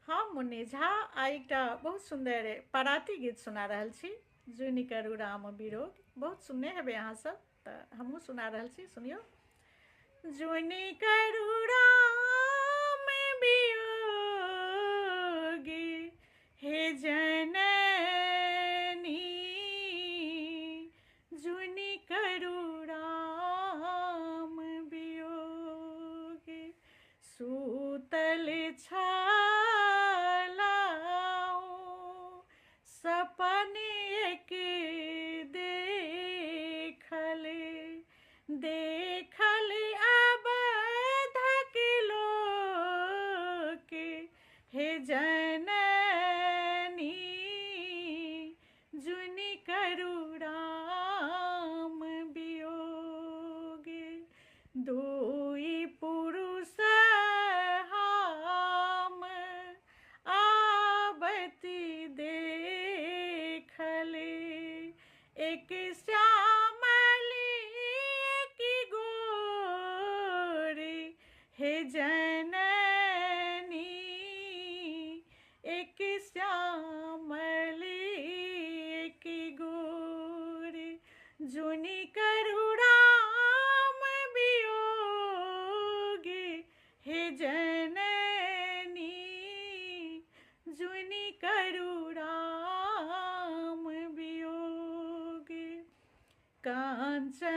हम मुन्नी झा आ एकटा बहुत सुन्दर पराती गीत सुना रहल छी। जुनि करू राम विरोग, बहुत सुनने हेबै अहाँ सब, तऽ हमहूँ सुना रहल छी, सुनियौ। जुनि करू राम वियोगी हे जननी, जुनि करू राम वियोगी। सूतल छलाउ सपने एक देखल, देखल अबधक लोक हे जननी, जुनि करू राम वियोगे। दुई पुरुष हम आबति देखले, एक श्यामली एक गोरी हे जननी, एक श्यामली एक गोरी। जुनि करू राम वियोगी हे जननी, जुनि करू राम वियोगी। कांचन